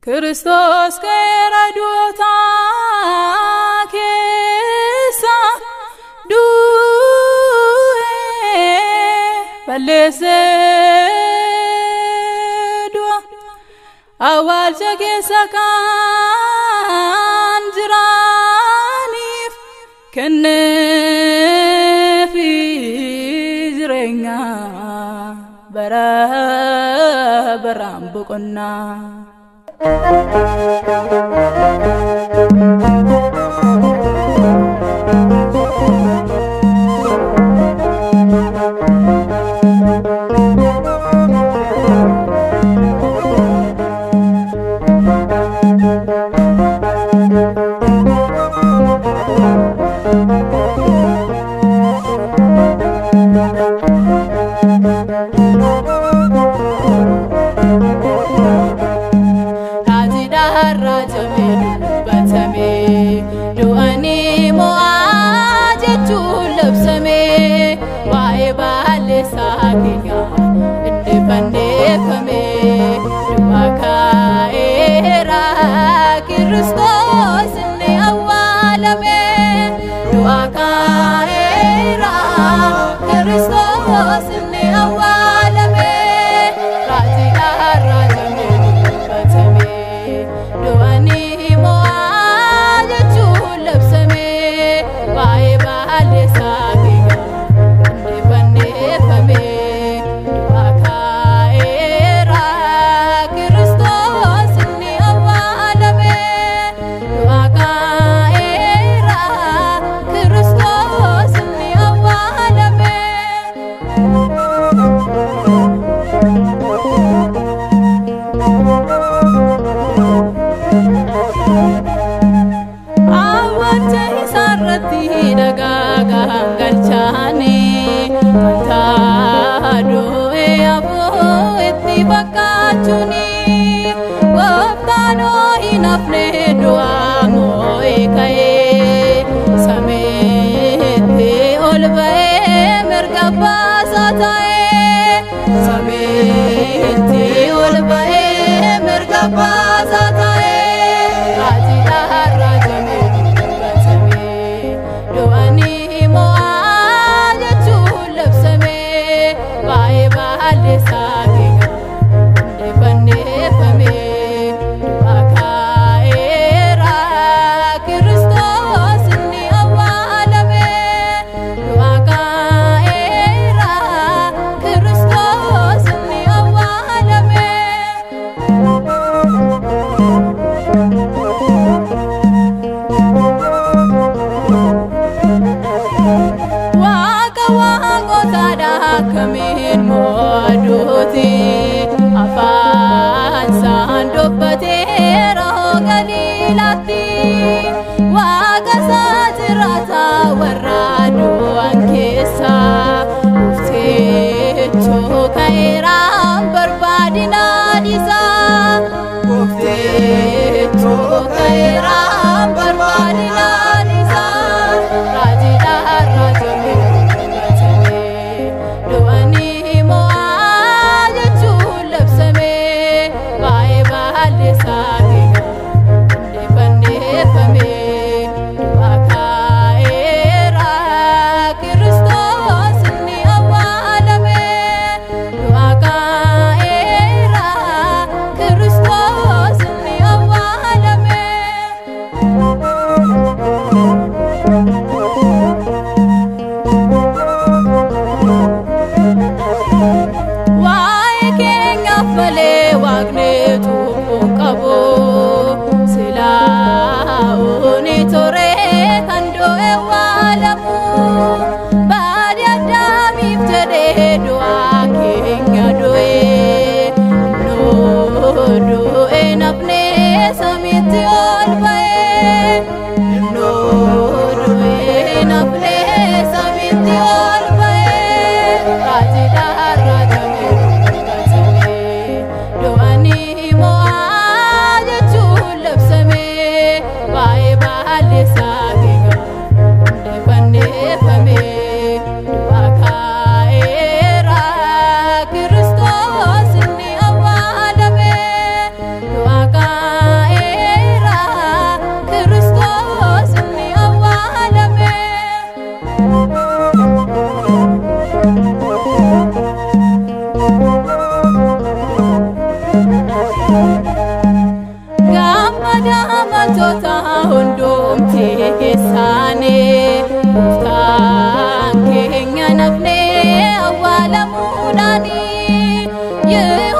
Kiristoos ka'eera du'oota keessa du'e balleessee du'a awwaalcha keessa kan jiraniif kenneefi jireenya bara baraan boqonnaa. Kiristoos inni awwaalame du'a ka'eera. Kiristoos inni awwaalame raajiidhaan raajamee dubbatame du'anii mo'aa jechuun labsame waa'ee balleessaa keenya inni fanneeffame du'a ka'eera. Kiristoos inni awwaalame du'a ka'eera. Kiristoos inni awwaalame. Awwaalcha isaarratti dhagaa galchaanii wanta du'e hafuu itti fakkaachuuni gooftaan hin hafne du'aa moo'ee ka'ee samiitti ol ba'ee mirga baasaa ta'ee samiitti ol ba'ee mirga baasaa ta'ee raajiidhaan raajamee dubbatame du'anii mo'aa jechuun labsame waa'ee balleessaa keenya inni fanneeffame du'a ka'eera. Kiristoos inni awwaalame du'a ka'eera. Kiristoos inni awwaalame. Waaqa waaqotaadha akkamiin mo'aduuti afaan isaan dubbateera Galiilaatti waaqa isaa jiraata warra du'an keessa Gooftichoo ka'eeraan barbaadinaa dhiisa Gooftichoo ka'eeraan barbaadinaa dhiisa raajiidhaan raajamee dubbatame du'anii mo'aa jechuun labsame waa'ee balleessaa keenya inni fanneeffame du'a ka'eera. Kiristoos inni awwaalame du'a ka'eera. Kiristoos inni awwaalame. Waa'ee keenyaaf malee waaqni cubbuu hin qabu silaa uni ture kan du'e waalamu baadii addaamiif jedhee du'a keenya du'e nu du'e nafne samiitti ol ba'e nu du'e nafne samiitti ol ba'e raajiidhaan raajamee dubbatame du'anii.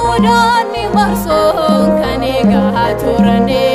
Yihuudoonni marsoon kan eegaa turani.